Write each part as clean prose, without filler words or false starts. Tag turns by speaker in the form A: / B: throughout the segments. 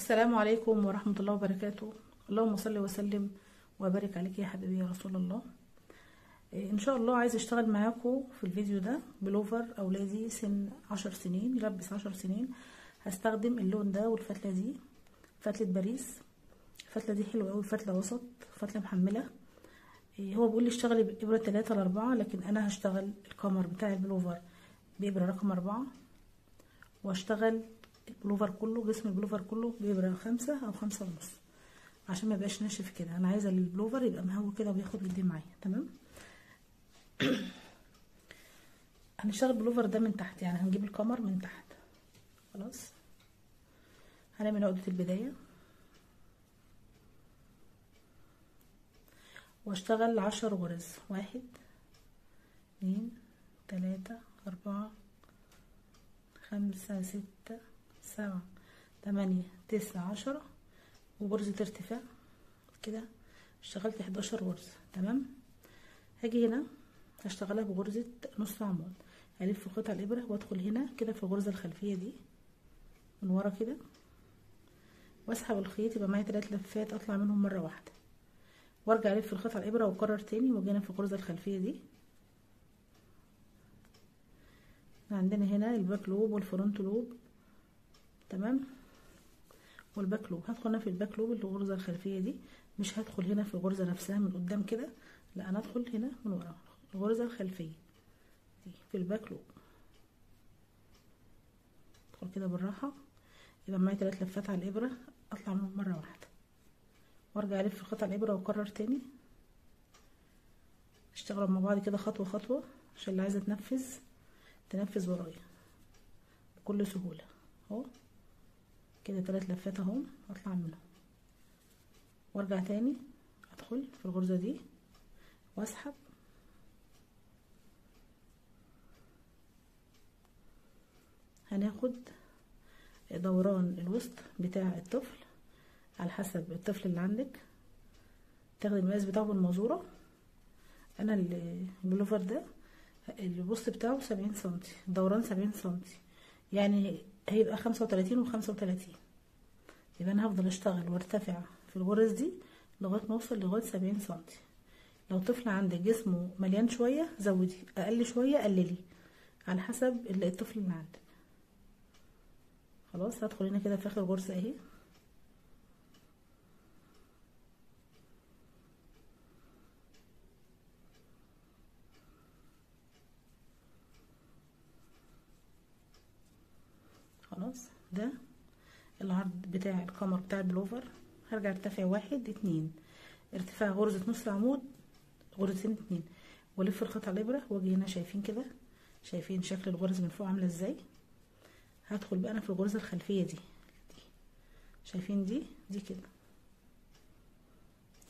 A: السلام عليكم ورحمة الله وبركاته. اللهم صل وسلم وبارك عليك يا حبيبي يا رسول الله. ان شاء الله عايز اشتغل معاكم في الفيديو ده بلوفر اولادي سن 10 سنين، يلبس 10 سنين. هستخدم اللون ده والفتلة دي، فتلة باريس. الفتلة دي حلوة قوي، فتلة وسط، فتلة محملة. هو بيقول لي اشتغلي بإبرة 3 ل 4، لكن انا هشتغل القمر بتاع البلوفر بإبرة رقم 4، واشتغل البلوفر كله، جسم البلوفر كله بإبرة 5 أو 5.5، عشان ما يبقاش ناشف كده. انا عايزه البلوفر يبقى مهوي كده وبياخد ويدي معايا، تمام. هنشتغل البلوفر ده من تحت، يعني هنجيب القمر من تحت. خلاص، هنعمل عقدة البداية واشتغل 10 غرز. 1 2 3 4 5 6 7 8 9 10، وغرزة ارتفاع كده. اشتغلت 11 غرزة، تمام. هاجي هنا هشتغلها بغرزة نص عمود، هلف قطع الابرة وادخل هنا كده في الغرزة الخلفية دي من ورا كده، واسحب الخيط، يبقى معايا 3 لفات اطلع منهم مرة واحدة، وارجع الف الخيط على الابرة واكرر تاني، واجي هنا في الغرزة الخلفية دي. عندنا هنا ال back loop وال front loop، تمام، وال back loop. هدخل هنا في ال back loop الغرزة الخلفية دي، مش هدخل هنا في الغرزة نفسها من قدام كده، لا، انا هدخل هنا من ورا الغرزة الخلفية دي في ال back loop. ادخل كده بالراحة، يبقى معايا 3 لفات على الابرة اطلع منهم مرة واحدة، وارجع الف قطع الابرة واكرر تاني. اشتغلوا مع بعض كده خطوة خطوة، عشان اللي عايزة تنفذ تنفذ ورايا بكل سهولة. اهو كده 3 لفات اهو، اطلع منهم وارجع تاني ادخل في الغرزة دي واسحب. هناخد دوران الوسط بتاع الطفل على حسب الطفل اللي عندك، تاخدي المقاس بتاعه بالمزورة. انا البلوفر ده الوسط بتاعه 70 سنتي، الدوران 70 سنتي، يعني هيبقى 35 و35. يبقى انا هفضل اشتغل وارتفع في الغرز دي لغاية ما اوصل لغاية 70 سنتي. لو طفل عندك جسمه مليان شوية زودي، اقل شوية قللي، على حسب الطفل اللي عندك. خلاص، هدخل هنا كده في اخر غرزه اهي، خلاص. ده العرض بتاع القمر بتاع البلوفر. هرجع ارتفع 1 2، ارتفاع غرزة نص عمود، غرزتين 2، والف الخيط على الابرة واجي هنا. شايفين كده، شايفين شكل الغرز من فوق عاملة ازاي؟ هدخل بقى انا في الغرزة الخلفية دي، شايفين دي كده،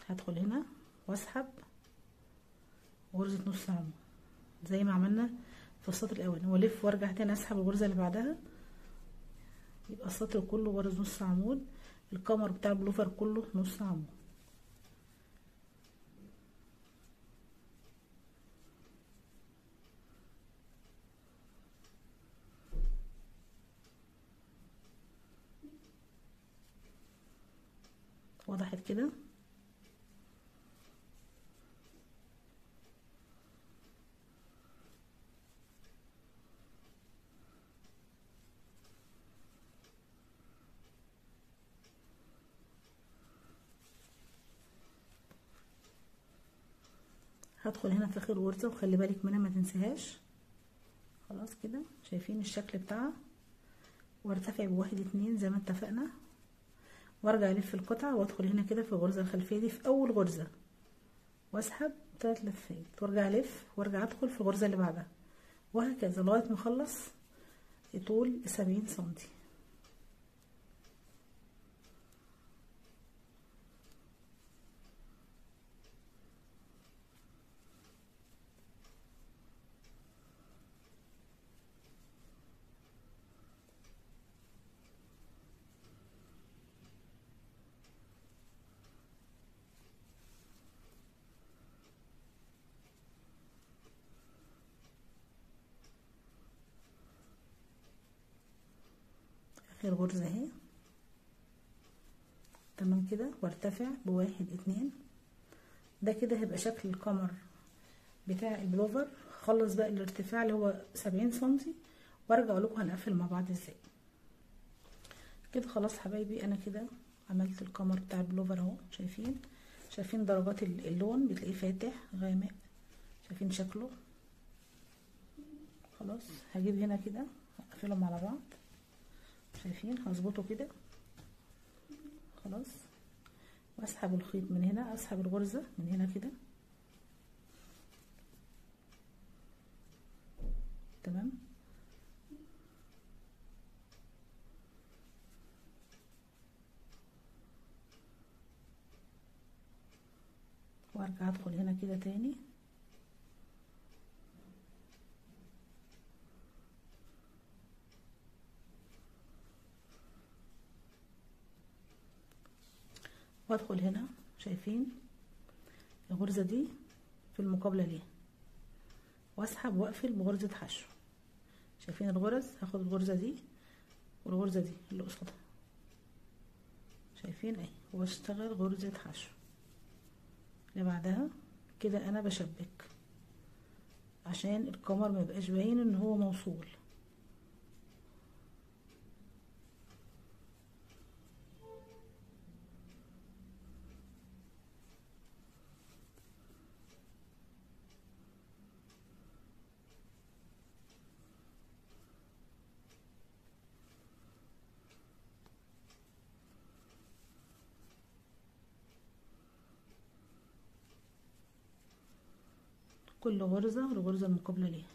A: هدخل هنا واسحب غرزة نص عمود زي ما عملنا في السطر الاولاني، والف وارجع تاني اسحب الغرزة اللي بعدها. يبقى السطر كله غرز نص عمود، القمر بتاع البلوفر كله نص عمود. وضحت كده؟ هدخل هنا في اخر غرزة، وخلي بالك منها ما تنساهاش. خلاص كده، شايفين الشكل بتاعها؟ وارتفع ب1 2 زي ما اتفقنا، وارجع الف القطعة وادخل هنا كده في الغرزة الخلفية دي في اول غرزة، واسحب 3 لفات، وارجع الف وارجع ادخل في الغرزة اللي بعدها، وهكذا لغاية ما اخلص طول 70 سنتي. اخر غرزة اهي. تمام كده، وارتفع بواحد 2. ده كده هيبقى شكل القمر بتاع البلوفر. خلص بقى الارتفاع اللي هو 70 سنتي، وارجع اقول لكم هنقفل مع بعض ازاي. كده خلاص حبايبي، انا كده عملت القمر بتاع البلوفر اهو. شايفين درجات اللون، بتلاقيه فاتح غامق، شايفين شكله. خلاص هجيب هنا كده اقفلهم على بعض، شايفين هظبطه كده. خلاص، واسحب الخيط من هنا، اسحب الغرزة من هنا كده. تمام. وارجع ادخل هنا كده تاني، وادخل هنا. شايفين الغرزة دي في المقابلة ليها، واسحب واقفل بغرزة حشو. شايفين الغرز؟ هاخد الغرزة دي والغرزة دي اللي قصادها، شايفين اهي، واشتغل غرزة حشو اللي بعدها كده. انا بشبك عشان القمر ما يبقاش باين ان هو موصول. كل غرزة والغرزة المقابلة ليها.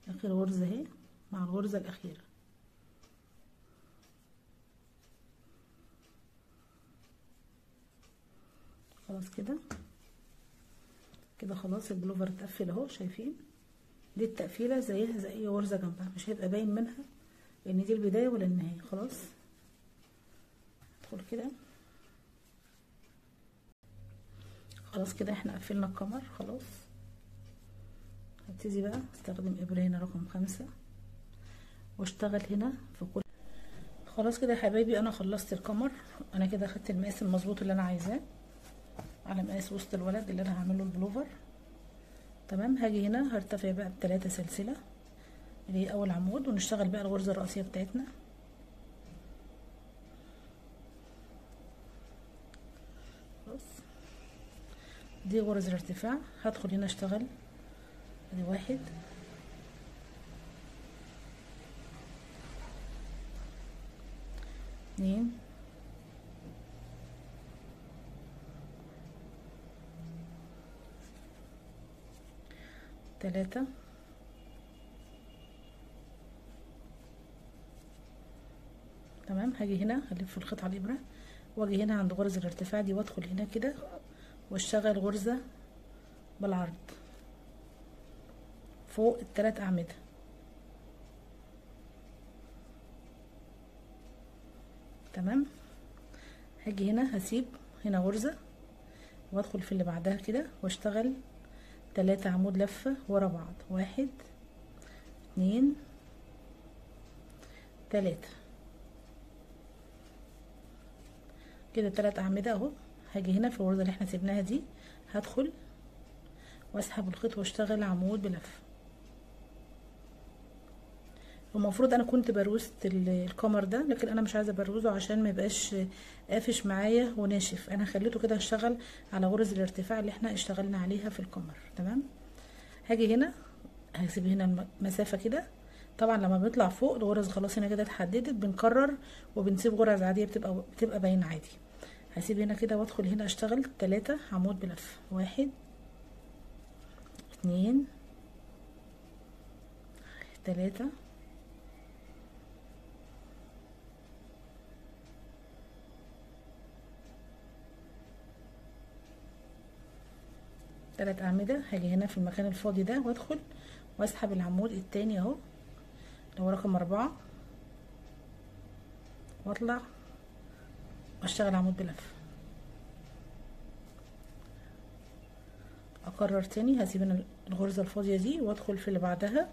A: اخر غرزة اهي مع الغرزة الأخيرة. خلاص كده كده خلاص البلوفر اتقفل اهو. شايفين دي التقفيله زيها زي اي غرزه جنبها، مش هيبقى باين منها ان دي البداية ولا النهاية. خلاص ادخل كده. خلاص كده احنا قفلنا القمر. خلاص هبتدي بقى استخدم ابره هنا رقم 5 واشتغل هنا في كل. خلاص كده يا حبايبي انا خلصت القمر. انا كده خدت المقاس المظبوط اللي انا عايزاه على مقاس وسط الولد اللي انا هعمله البلوفر. تمام. هاجي هنا هرتفع بقى ب3 سلسلة اللي هي اول عمود، ونشتغل بقى الغرزه الرئيسية بتاعتنا. خلاص دي غرز الارتفاع. هدخل هنا اشتغل ادي 1 2 3 تمام. هاجي هنا هلف الخيط على الابره، واجي هنا عند غرز الارتفاع دي وادخل هنا كده واشتغل غرزه بالعرض فوق ال3 اعمدة. تمام. هاجي هنا هسيب هنا غرزه وادخل في اللي بعدها كده واشتغل 3 عمود لفه ورا بعض، 1 2 3 كده، 3 اعمدة اهو. هاجي هنا في الغرزه اللي احنا سيبناها دي هدخل واسحب الخيط واشتغل عمود بلفه. المفروض انا كنت بروزت القمر ده، لكن انا مش عايزه ابروزه عشان ما يبقاش قافش معايا وناشف. انا خليته كده اشتغل على غرز الارتفاع اللي احنا اشتغلنا عليها في القمر. تمام. هاجي هنا هسيب هنا المسافة كده. طبعا لما بنطلع فوق الغرز خلاص هنا كده اتحددت، بنكرر وبنسيب غرز عادية بتبقى باينة عادي. هسيب هنا كده وادخل هنا اشتغل 3 عمود بلفه، 1 2 3 3 اعمدة. هاجي هنا في المكان الفاضي ده وادخل واسحب العمود التاني اهو اللي هو رقم 4 واطلع واشتغل عمود بلفه. اكرر تاني، هسيب انا الغرزة الفاضية دي وادخل في اللي بعدها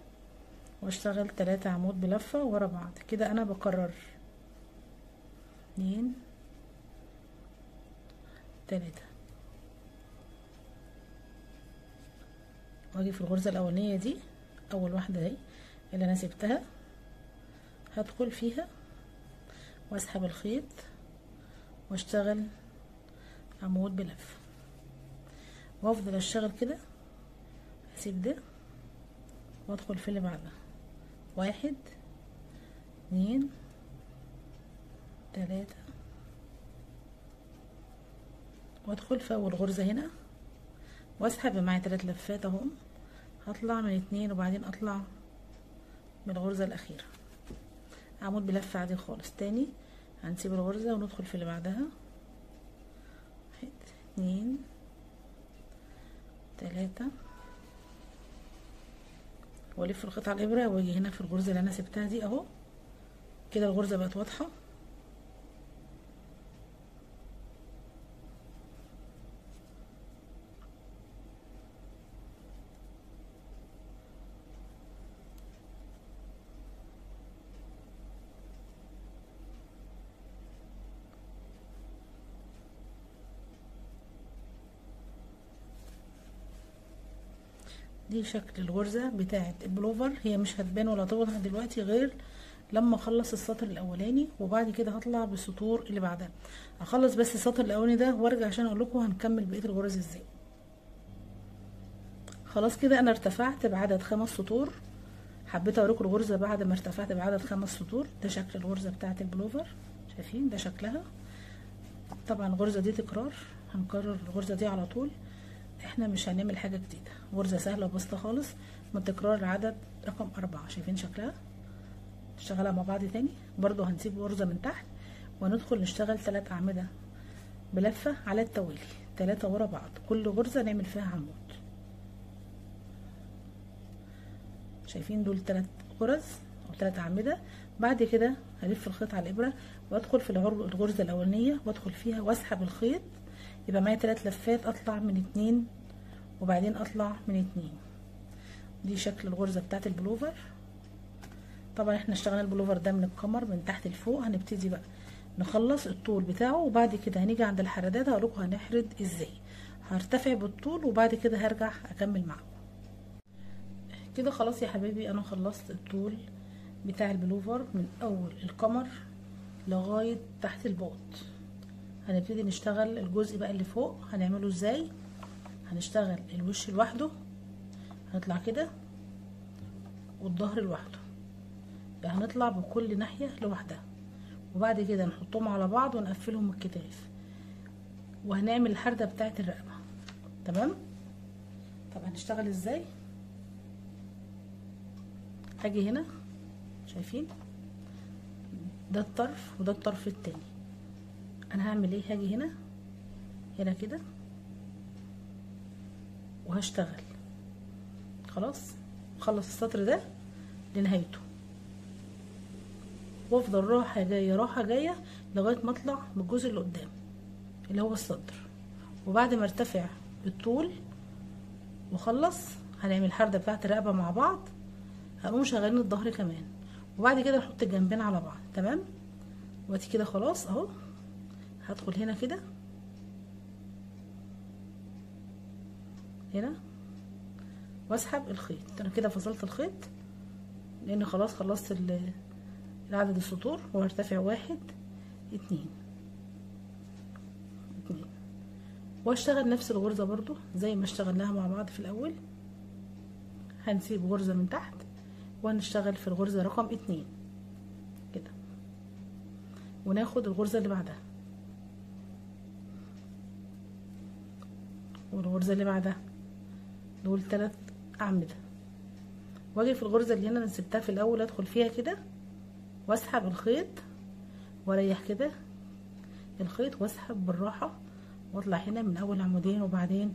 A: واشتغل 3 عمود بلفة ورا بعض كده. انا بكرر 2 3، واجي في الغرزة الاولانية دي اول واحدة اهي اللي انا سبتها، هدخل فيها واسحب الخيط واشتغل عمود بلفة، وافضل اشتغل كده. اسيب ده وادخل في اللي بعدها، 1 2 3، وادخل في اول غرزة هنا واسحب معايا 3 لفات اهو، هطلع من 2 وبعدين اطلع من الغرزة الاخيرة عمود بلفة عادي خالص. تاني هنسيب الغرزة وندخل في اللي بعدها، 1 2 3، والف القطعة الابرة واجي هنا في الغرزة اللي انا سبتها دي اهو كده. الغرزة بقت واضحة. دي شكل الغرزة بتاعة البلوفر، هي مش هتبان ولا توضح دلوقتي غير لما اخلص السطر الاولاني، وبعد كده هطلع بالسطور اللي بعدها. هخلص بس السطر الاولاني ده وارجع عشان اقول لكم هنكمل بقية الغرز ازاي. خلاص كده انا ارتفعت بعدد 5 سطور. حبيت اوريكم الغرزة بعد ما ارتفعت بعدد 5 سطور. ده شكل الغرزة بتاعة البلوفر، شايفين ده شكلها. طبعا الغرزة دي تكرار، هنكرر الغرزة دي على طول، احنا مش هنعمل حاجة جديدة. غرزة سهلة وبسيطة خالص من تكرار العدد رقم 4. شايفين شكلها؟ نشتغلها مع بعض تاني برضو. هنسيب غرزة من تحت وندخل نشتغل 3 أعمدة بلفة على التوالي، 3 ورا بعض، كل غرزة نعمل فيها عمود. شايفين دول 3 غرز او 3 أعمدة. بعد كده هلف الخيط على الإبرة وادخل في الغرزة الأولانية وادخل فيها واسحب الخيط، يبقى معايا 3 لفات، اطلع من 2 وبعدين اطلع من 2. دي شكل الغرزة بتاعت البلوفر. طبعا احنا اشتغلنا البلوفر ده من القمر من تحت لفوق. هنبتدي بقى نخلص الطول بتاعه، وبعد كده هنيجي عند الحردات هقولكوا هنحرد ازاي. هرتفع بالطول وبعد كده هرجع اكمل معاكم كده. خلاص يا حبايبي انا خلصت الطول بتاع البلوفر من اول القمر لغاية تحت الباط. هنبتدي نشتغل الجزء بقى اللي فوق. هنعمله ازاي؟ هنشتغل الوش لوحده، هنطلع كده، والظهر لوحده، يعني هنطلع بكل ناحية لوحدها، وبعد كده نحطهم على بعض ونقفلهم الكتاف، وهنعمل الحردة بتاعة الرقبة. تمام؟ طب هنشتغل ازاي؟ هاجي هنا، شايفين ده الطرف وده الطرف التاني. انا هعمل ايه؟ هاجي هنا هنا كده وهشتغل. خلاص خلص السطر ده لنهايته، وافضل راحة جاية راحة جاية لغاية ما اطلع من الجزء اللي قدام اللي هو الصدر. وبعد ما ارتفع بالطول وخلص هنعمل الحردة بتاعت الرقبة مع بعض، هنقوم شغالين الظهر كمان، وبعد كده نحط الجنبين على بعض. تمام؟ وادي كده خلاص اهو. هدخل هنا كده هنا واسحب الخيط. انا كده فصلت الخيط لان خلاص خلصت العدد السطور، وهرتفع 1 2 2 واشتغل نفس الغرزة برضو زي ما اشتغلناها مع بعض في الاول. هنسيب غرزة من تحت وهنشتغل في الغرزة رقم 2 كده، وناخد الغرزة اللي بعدها والغرزة اللي بعدها، دول 3 أعمدة. واجي في الغرزة اللي هنا انا سبتها في الاول ادخل فيها كده واسحب الخيط واريح كده الخيط واسحب بالراحة، واطلع هنا من اول عمودين وبعدين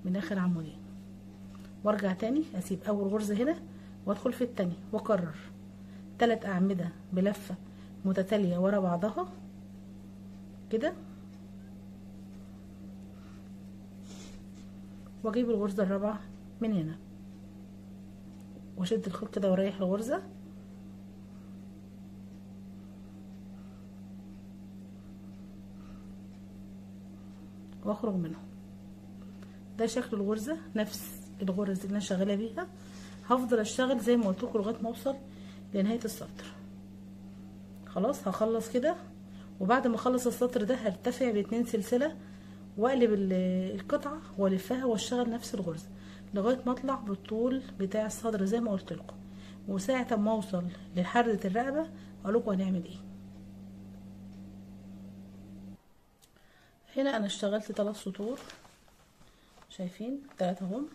A: من اخر عمودين، وارجع تاني اسيب اول غرزة هنا وادخل في التانية، واكرر 3 أعمدة بلفة متتالية ورا بعضها كده. واجيب الغرزة الرابعة من هنا، واشد الخيط كده واريح الغرزة. واخرج منهم. ده شكل الغرزة، نفس الغرز اللي انا شغالة بيها. هفضل اشتغل زي ما قلت لكم لغاية ما اوصل لنهاية السطر. خلاص هخلص كده، وبعد ما اخلص السطر ده هرتفع ب2 سلسلة واقلب القطعة والفها واشتغل نفس الغرزه لغاية ما اطلع بالطول بتاع الصدر زي ما قلت لكم. وساعة ما اوصل لحرده الرقبة اقول لكم هنعمل ايه. هنا انا اشتغلت 3 سطور، شايفين 3 اهم.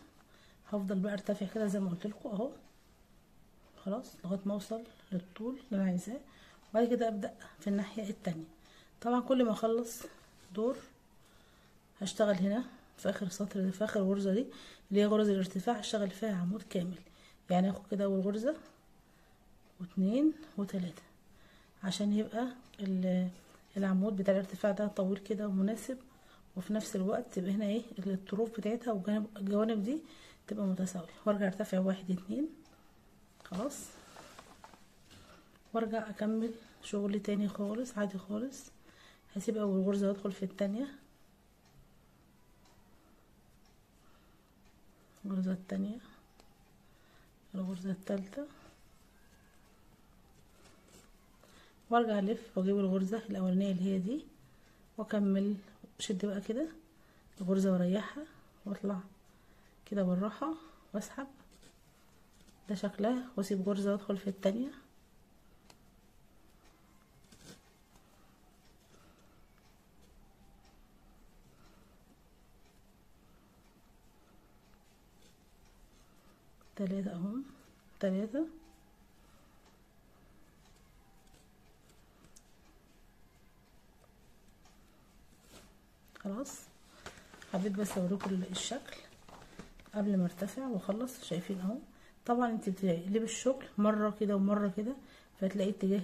A: هفضل بقى ارتفع كده زي ما قلت لكم اهو، خلاص لغاية ما اوصل للطول اللي انا عايزاه. وبعد كده ابدا في الناحية التانية. طبعا كل ما اخلص دور هشتغل هنا في اخر سطر، في اخر غرزه دي اللي هي غرزه الارتفاع، هشتغل فيها عمود كامل. يعني اخد كده اول غرزه و2 و3 عشان يبقى العمود بتاع الارتفاع ده طويل كده ومناسب، وفي نفس الوقت تبقى هنا ايه الطروف بتاعتها والجوانب دي تبقى متساوية. وارجع ارتفع 1 2، خلاص، وارجع اكمل شغل تاني خالص عادي خالص. هسيب اول غرزه وادخل في التانية، الغرزه التانية، الغرزه التالتة، وارجع الف واجيب الغرزه الاولانية اللي هي دي واكمل. شد بقى كده الغرزه واريحها واطلع كده بالراحة واسحب. ده شكلها. واسيب غرزه وادخل في التانية، تلاتة اهم، 3، خلاص. حبيت بس اوريكم الشكل قبل ما ارتفع واخلص. شايفين اهو. طبعا انت بتقلبي الشغل مرة كده ومرة كده، فتلاقي اتجاه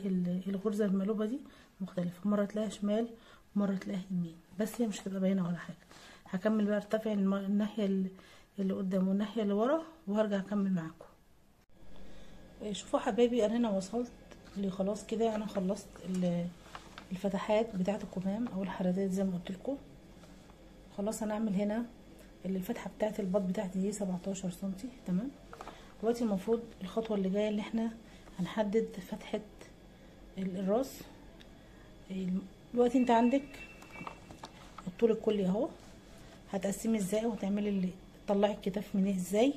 A: الغرزه المقلوبة دي مختلف، مرة تلاقيها شمال ومرة تلاقيها يمين، بس هي مش هتبقى باينة ولا حاجة. هكمل بقى ارتفع الناحية اللي قدام والناحية اللي ورا، وهرجع اكمل معاكم. شوفوا حبايبي، انا هنا وصلت لخلاص كده، انا خلصت الفتحات بتاعه الكمام او الحردات زي ما قلت لكم. خلاص هنعمل هنا الفتحة بتاعه البط بتاعتي دي 17 سنتي، تمام. دلوقتي المفروض الخطوة اللي جاية اللي احنا هنحدد فتحه الراس. دلوقتي انت عندك الطول الكلي اهو، هتقسمي ازاي وهتعملي اللي تطلعي الكتاف منيه ازاي.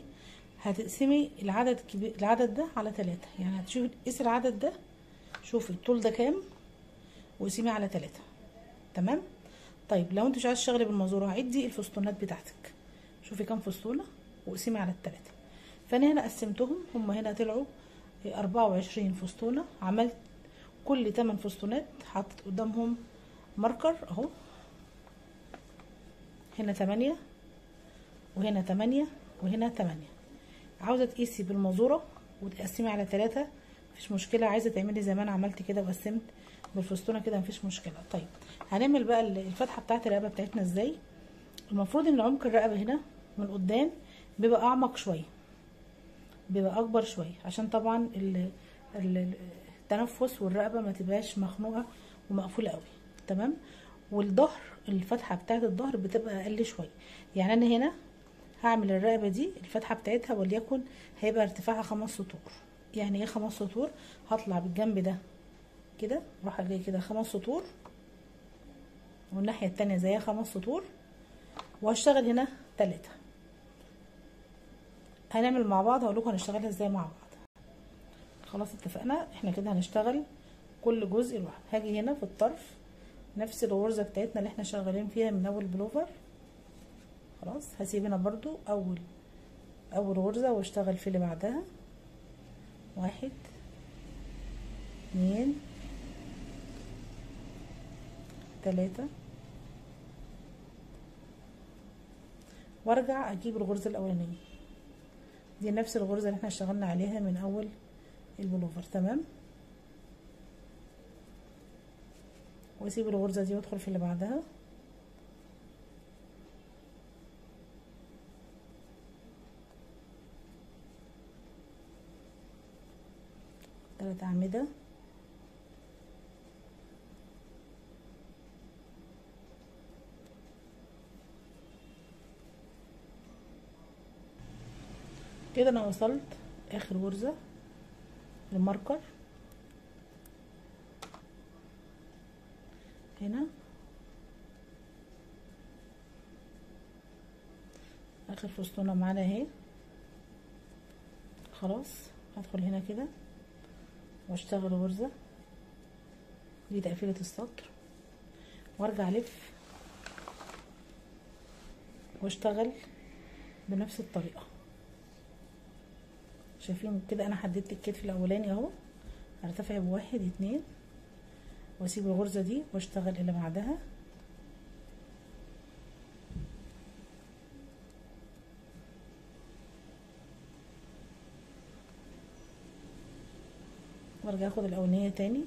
A: هتقسمي العدد كبير، العدد ده على 3، يعني هتشوفي قيسي العدد ده، شوفي الطول ده كام وقسميه على 3، تمام. طيب لو انت مش عايزه تشتغلي بالمزوره، عدي الفستونات بتاعتك، شوفي كام فستونه وقسمي على 3. فانا هنا قسمتهم، هم هنا طلعوا 24 فستونه. عملت كل 8 فستونات حطيت قدامهم ماركر اهو، هنا 8 وهنا 8 وهنا 8. عاوزه تقيسي بالمزوره وتقسمي على 3 مفيش مشكلة، عايزه تعملي زي ما انا عملت كده وقسمت بالفستونه كده مفيش مشكلة. طيب هنعمل بقى الفتحة بتاعه الرقبة بتاعتنا ازاي. المفروض ان عمق الرقبة هنا من قدام بيبقى اعمق شوية، بيبقى اكبر شوية، عشان طبعا التنفس والرقبة ما تبقاش مخنوقه ومقفوله قوي، تمام. والظهر الفتحة بتاعه الظهر بتبقى اقل شوية. يعني انا هنا هعمل الرقبة دي الفتحة بتاعتها وليكن هيبقى ارتفاعها 5 سطور. يعني ايه 5 سطور؟ هطلع بالجنب ده كده راح جاي كده 5 سطور، والناحية التانية زيها 5 سطور، وهشتغل هنا 3. هنعمل مع بعض، هقول لكم هنشتغلها ازاي مع بعض. خلاص اتفقنا احنا كده هنشتغل كل جزء لوحده. هاجي هنا في الطرف نفس الغرزه بتاعتنا اللي احنا شغالين فيها من اول بلوفر. خلاص هسيب هنا برضو اول غرزه واشتغل في اللي بعدها، 1 2 3، وارجع اجيب الغرزه الاولانية دي، نفس الغرزه اللي احنا اشتغلنا عليها من اول البلوفر، تمام. واسيب الغرزه دي وادخل في اللي بعدها، 3 اعمدة، كده انا وصلت اخر غرزة الماركر هنا، اخر فستونة معانا اهي. خلاص هدخل هنا كده واشتغل غرزة دي تقفيلة السطر، وارجع الف واشتغل بنفس الطريقة. شايفين كده انا حددت الكتف الاولاني اهو، هرتفع بواحد 2 واسيب الغرزة دي واشتغل اللي بعدها. وارجع اخد الاولانية تاني،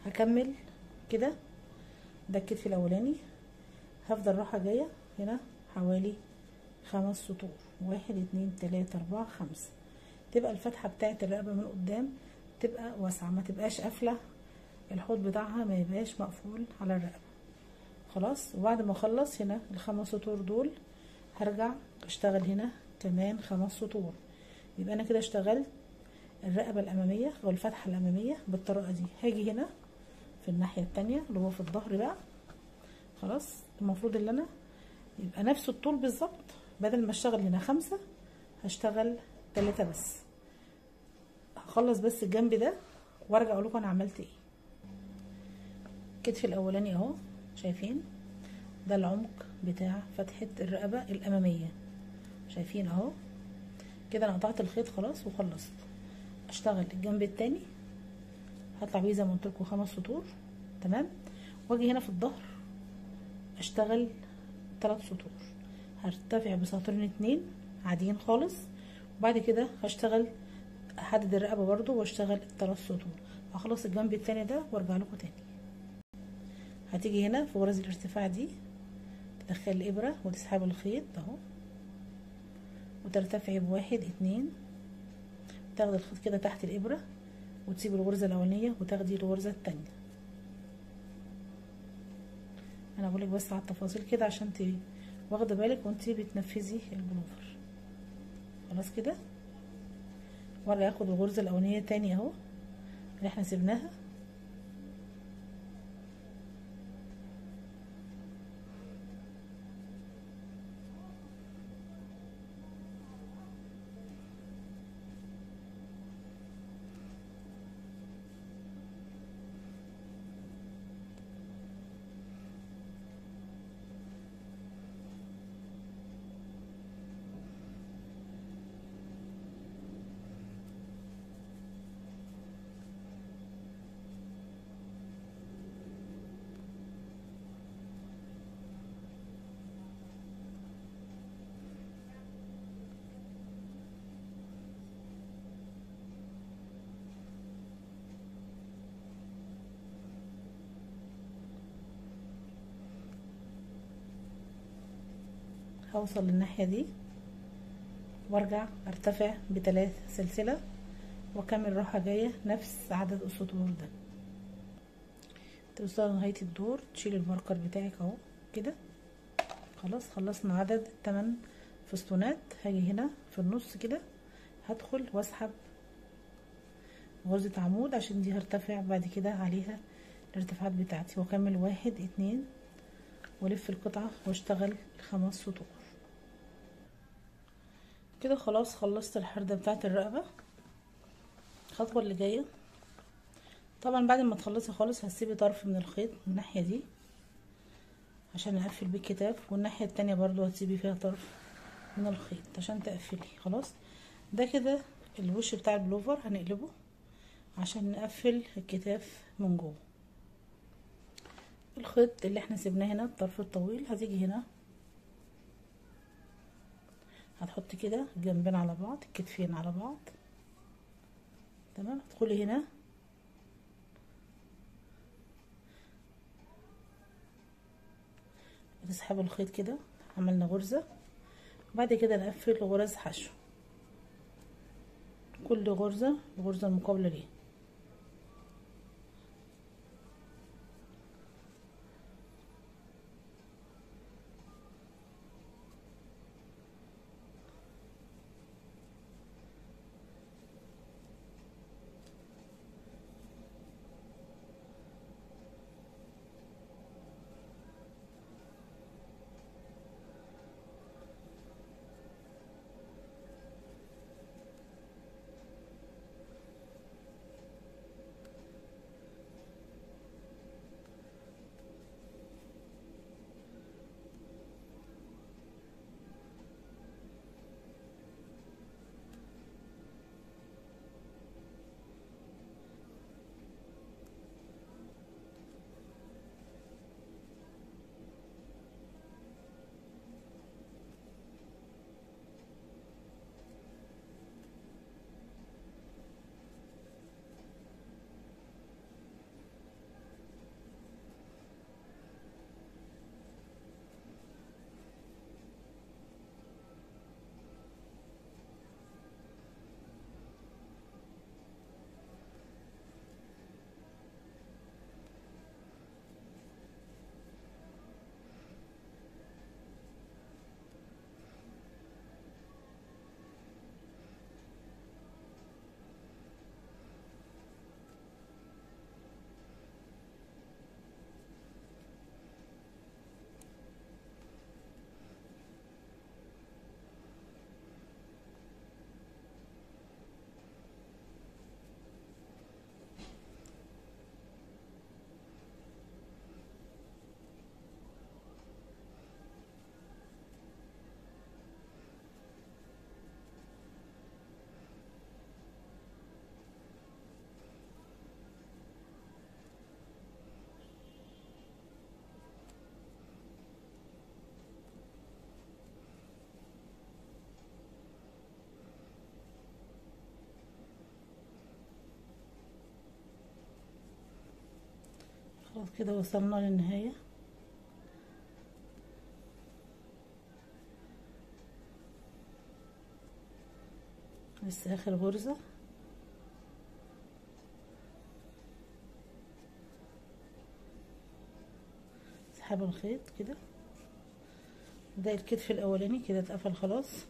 A: هكمل كده. ده الكتف الاولاني، هفضل رايحة جاية هنا حوالي 5 سطور، 1 2 3 4 5، تبقى الفتحة بتاعت الرقبة من قدام تبقى واسعة، ما تبقاش قافلة الحوض بتاعها، ما يبقاش مقفول على الرقبة. خلاص، وبعد ما اخلص هنا ال5 سطور دول هرجع اشتغل هنا كمان 5 سطور. يبقى انا كده اشتغلت الرقبة الامامية او الفتحة الامامية بالطريقة دي. هاجي هنا في الناحية التانية اللي هو في الظهر بقى. خلاص، المفروض ان انا يبقى نفس الطول بالظبط، بدل ما اشتغل هنا 5 هشتغل 3 بس. هخلص بس الجنب ده وارجع اقول لكم انا عملت ايه. الكتف الاولاني اهو، شايفين ده العمق بتاع فتحة الرقبة الامامية، شايفين اهو كده. انا قطعت الخيط خلاص وخلصت. اشتغل الجنب التاني، هطلع بيه زي ما قلت لكم 5 سطور، تمام. واجي هنا في الظهر اشتغل 3 سطور، هرتفع بسطرين 2 عاديين خالص، وبعد كده هشتغل احدد الرقبة برضو واشتغل 3 سطور. هخلص الجنب التاني ده وارجع لكم تاني. هتيجي هنا في غرز الارتفاع دي، تدخلي الابره وتسحبي الخيط اهو، وترتفعي ب1 2، تاخدي الخيط كده تحت الابره وتسيبي الغرزه الاولانية وتاخدي الغرزه التانية. انا بقولك بس على التفاصيل كده عشان تبقي واخده بالك وانتي بتنفذي البلوفر. خلاص كده، وارجع اخد الغرزه الاولانية تاني اهو اللي احنا سيبناها، هوصل للناحية دي وارجع ارتفع ب3 سلسلة واكمل راحة جاية نفس عدد السطور ده. توصل لنهاية الدور، تشيل الماركر بتاعك اهو كده. خلاص خلصنا عدد 8 فستونات. هاجي هنا في النص كده هدخل واسحب غرزة عمود عشان دي هرتفع بعد كده عليها الارتفاعات بتاعتي، واكمل 1 2 والف القطعة واشتغل 5 سطور كده. خلاص خلصت الحردة بتاعت الرقبة. الخطوة اللي جاية طبعا بعد ما تخلصي خالص هتسيبي طرف من الخيط من الناحية دي عشان اقفل بيه الكتاف، والناحية التانية برضو هتسيبي فيها طرف من الخيط عشان تقفلي. خلاص ده كده الوش بتاع البلوفر، هنقلبه عشان نقفل الكتاف من جوه. الخيط اللي احنا سيبناه هنا الطرف الطويل هتيجي هنا هتحطي كده الجنبين على بعض، الكتفين على بعض، تمام. هتدخلي هنا تسحبي الخيط كده، عملنا غرزة. بعد كده نقفل غرز حشو، كل غرزة الغرزة المقابلة ليها. خلاص كده وصلنا للنهاية. لسه اخر غرزة. سحب الخيط كده، ده الكتف الاولاني كده اتقفل خلاص.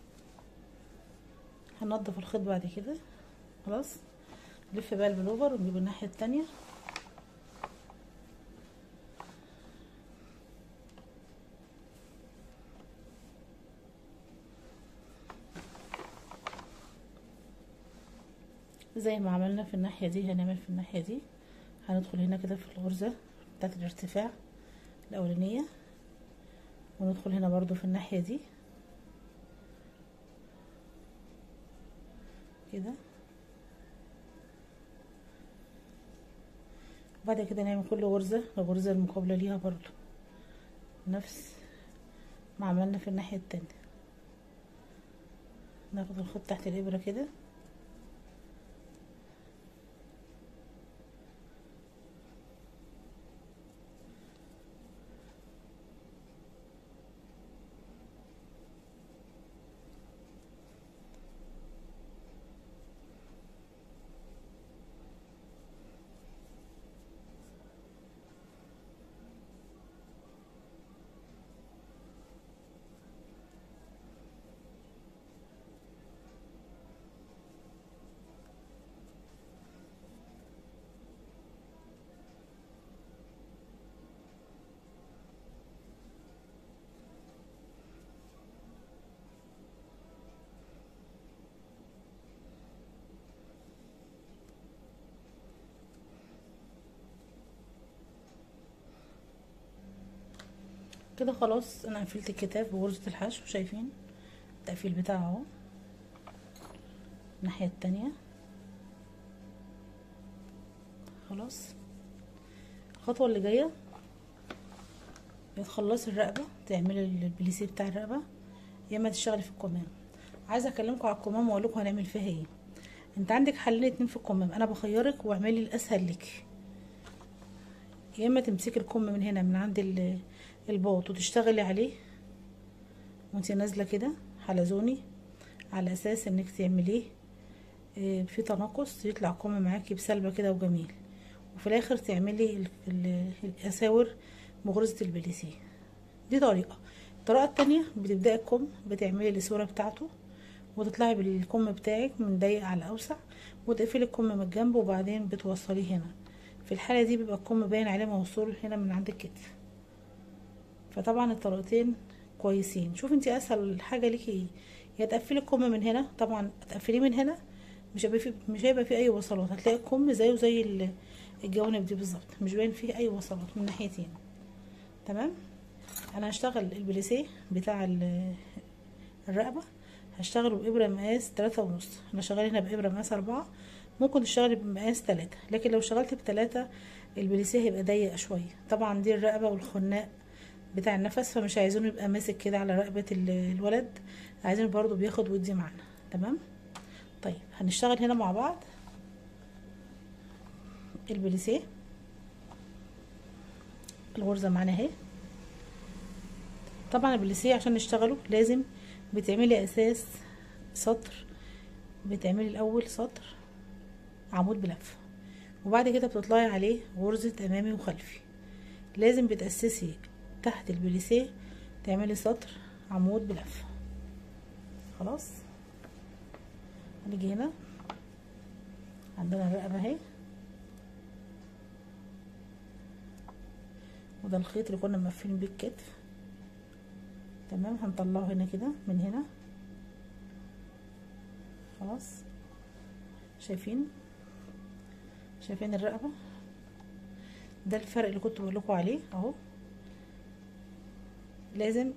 A: هننضف الخيط بعد كده خلاص. نلف بقى البلوفر ونجيب الناحية التانية. زي ما عملنا في الناحية دي هنعمل في الناحية دي. هندخل هنا كده في الغرزة بتاعت الارتفاع الأولانية، وندخل هنا برضو في الناحية دي كده. بعد كده نعمل كل غرزة الغرزة المقابلة ليها برضو نفس ما عملنا في الناحية التانية. ناخد الخيط تحت الإبرة كده، كده. خلاص انا قفلت الكتاف بغرزة الحشو، شايفين التقفيل بتاعه اهو. الناحية التانية خلاص. الخطوة اللي جاية بتخلصي الرقبة، تعملي البليسيه بتاع الرقبة، يا اما تشتغلي في الكمام. عايزة اكلمكم على الكمام واقول لكم هنعمل فيها ايه. انت عندك حلين اتنين في الكمام، انا بخيرك واعملي الاسهل لك. يا اما تمسكي الكم من هنا من عند الباط وتشتغلي عليه وانتي نازله كده حلزوني، على اساس انك تعمليه في تناقص، يطلع كم معاكي بسلبة كده وجميل. وفي الاخر تعملي الاساور بغرزة البليسيه. دي طريقة. الطريقة التانية بتبدأي الكم، بتعملي الاسورة بتاعته وتطلعي بالكم بتاعك من ضيق على اوسع، وتقفلي الكم من الجنب، وبعدين بتوصليه هنا. في الحالة دي بيبقى الكم باين عليه موصول هنا من عند الكتف. فطبعا الطريقتين كويسين. شوفي انتي اسهل حاجة ليكي ايه، يا تقفلي الكم من هنا، طبعا تقفليه من هنا مش هيبقى فيه اي وصلات، هتلاقي الكم زيه زي الجوانب دي بالظبط، مش باين فيه اي وصلات من ناحيتين. تمام. انا هشتغل البليسيه بتاع الرقبة، هشتغله بابره مقاس 3.5. انا شغالة هنا بابره مقاس 4، ممكن تشتغلي بمقاس 3، لكن لو اشتغلتي ب3 البليسيه هيبقى ضيق شوية. طبعا دي الرقبة والخناق بتاع النفس، فمش عايزينه يبقى ماسك كده على رقبة الولد، عايزينه برضو بياخد ودي معانا. تمام. طيب هنشتغل هنا مع بعض البليسيه. الغرزه معانا اهي. طبعا البليسيه عشان نشتغله لازم بتعملي اساس سطر، بتعملي الاول سطر عمود بلفه، وبعد كده بتطلعي عليه غرزه امامي وخلفي. لازم بتاسسي تحت البليسيه تعملي سطر عمود بلفه. خلاص هنيجي هنا عندنا الرقبة اهي، وده الخيط اللي كنا مقفلين بيه الكتف. تمام. هنطلعه هنا كده من هنا. خلاص شايفين الرقبة؟ ده الفرق اللي كنت بقول لكم عليه اهو. لازم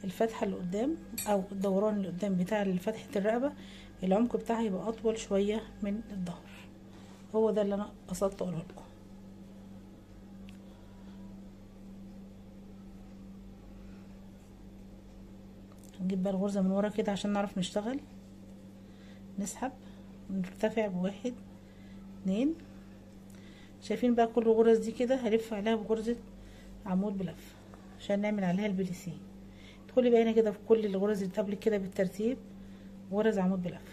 A: الفتحة اللي قدام او الدوران اللي قدام بتاع فتحه الرقبة العمق بتاعها يبقى اطول شوية من الظهر. هو ده اللي انا قصدت اقوله لكم. هنجيب بقى الغرزه من ورا كده عشان نعرف نشتغل. نسحب ونرتفع بواحد 2. شايفين بقى كل الغرز دي كده هلف عليها بغرزه عمود بلفه عشان نعمل عليها البليسيه. ادخلي بقى هنا كده في كل الغرز اللي قبل كده بالترتيب، غرز عمود بلفه.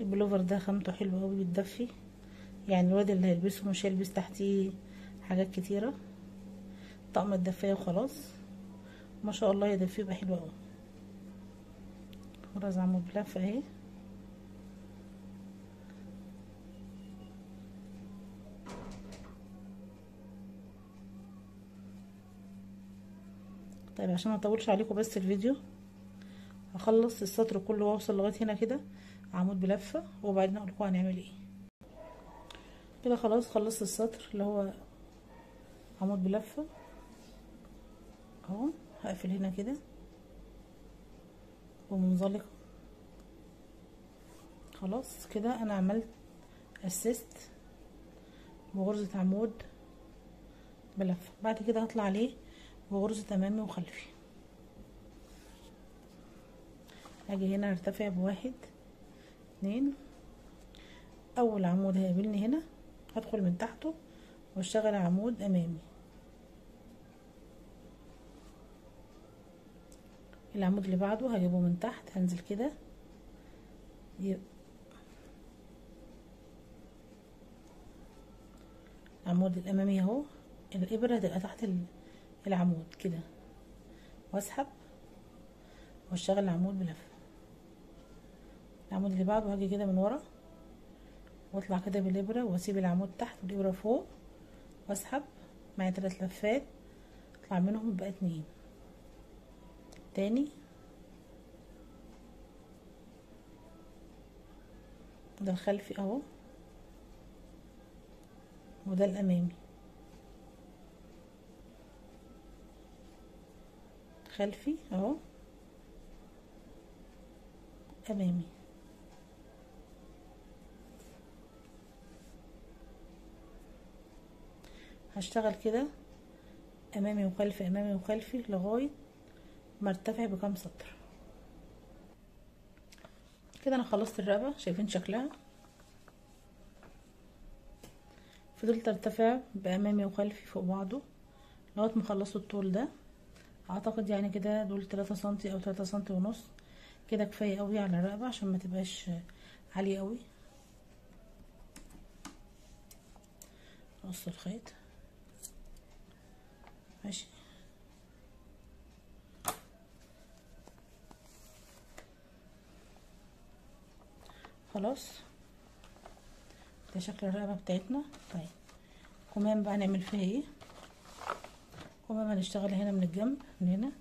A: البلوفر ده خامته حلوة قوي، بتدفي، يعني الواد اللي هيلبسه مش هيلبس تحتيه حاجات كتيرة، طقم الدفايه وخلاص. ما شاء الله يدفيه بقى حلو قوي. غرز عمود بلفه اهي. طيب عشان ما اطولش عليكم بس الفيديو، هخلص السطر كله واوصل لغاية هنا كده عمود بلفه، وبعدين اقول لكم هنعمل ايه. كده خلاص خلصت السطر اللي هو عمود بلفه اهو. هقفل هنا كده ومنزلقه. خلاص كده انا عملت اسست بغرزه عمود بلفه. بعد كده هطلع عليه بغرزه امامي وخلفي. هاجي هنا ارتفع بواحد 2. اول عمود هيقابلني هنا هدخل من تحته واشتغل عمود امامي. العمود اللي بعده هجيبه من تحت، هنزل كده العمود الامامي اهو، الابره هتبقى تحت العمود كده، واسحب واشتغل العمود بلفه. العمود اللي بعده هاجي كده من ورا واطلع كده بالابره واسيب العمود تحت والابره فوق، واسحب معايا 3 لفات اطلع منهم بقى 2 تاني. ده الخلفي اهو وده الامامي، خلفي اهو امامي. هشتغل كده امامي وخلفي امامي وخلفي لغاية ما ارتفع بكام سطر. كده انا خلصت الرقبة، شايفين شكلها؟ فضلت ارتفع بامامي وخلفي فوق بعضه لغاية ما خلصت الطول ده. اعتقد يعني كده دول 3 سنتي او 3 سنتي ونص، كده كفاية قوي على الرقبة عشان ما تبقاش عالية قوي. نقص الخيط ماشي. خلاص ده شكل الرقبة بتاعتنا. طيب كمان بقى هنعمل فيها ايه؟ كمان هنشتغل هنا من الجنب من هنا،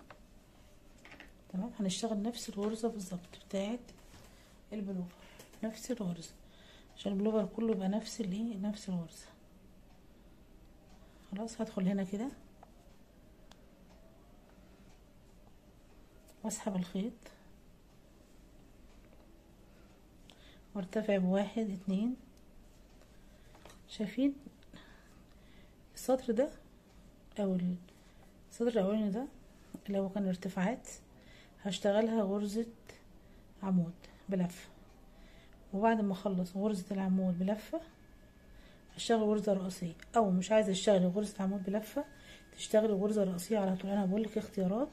A: تمام. هنشتغل نفس الغرزه بالظبط بتاعت البلوفر، نفس الغرزه عشان البلوفر كله يبقى نفس الايه، نفس الغرزه. خلاص هدخل هنا كده واسحب الخيط وارتفع بواحد 2. شايفين السطر ده او السطر الاولاني ده اللي هو كان ارتفاعات، هشتغلها غرزة عمود بلفة، وبعد ما اخلص غرزة العمود بلفة هشتغل غرزة رئيسية، او مش عايزة اشتغل غرزة عمود بلفة تشتغلي غرزة رئيسية على طول. انا بقولك اختيارات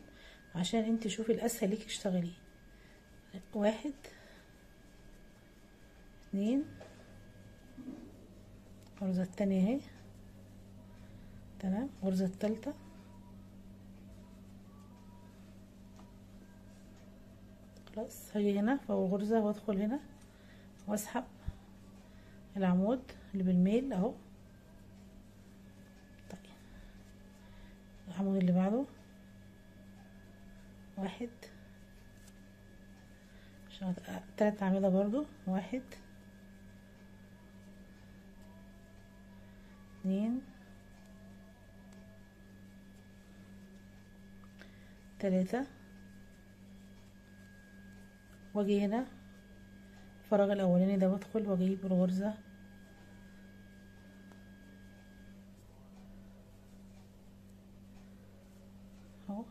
A: عشان انت شوفي الاسهل ليكي اشتغليه. 1 2، الغرزة التانية اهي، تمام. الغرزة التالتة، خلاص هاجي هنا في اول غرزة وادخل هنا واسحب العمود اللي بالميل اهو. طيب العمود اللي بعده 1، 3 اعمدة برضو، 1 2 3، واجي هنا الفراغ الاولاني ده وادخل واجيب الغرزة اهو.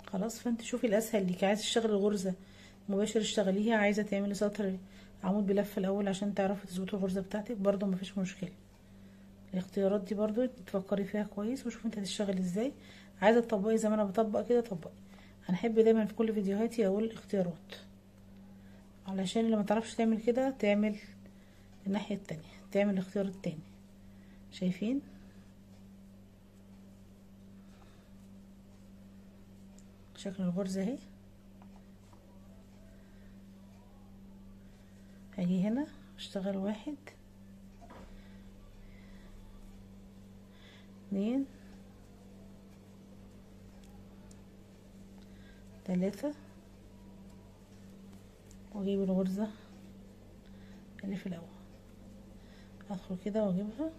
A: خلاص فانت شوفي الاسهل ليكي، عايزه تشتغلي الغرزة مباشر اشتغليها، عايزه تعملي سطر عمود بلفة الاول عشان تعرفي تظبطي الغرزة بتاعتك برضو مفيش مشكلة. الاختيارات دي برضو تفكري فيها كويس وشوفي انت هتشتغلي ازاي. عايزه تطبقي زي ما انا بطبق كده طبقي. هنحب دايما في كل فيديوهاتي اقول اختيارات علشان اللي ما تعرفش تعمل كده تعمل الناحية التانية، تعمل الاختيار التاني. شايفين شكل الغرزه اهي؟ هاجي هنا اشتغل 1 2 3، واجيب الغرزة اللي في الاول، ادخل كده واجيبها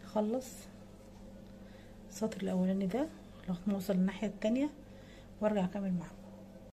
A: اخلص السطر الاولاني ده لغاية ما اوصل للناحيه التانية وارجع اكمل معاكم.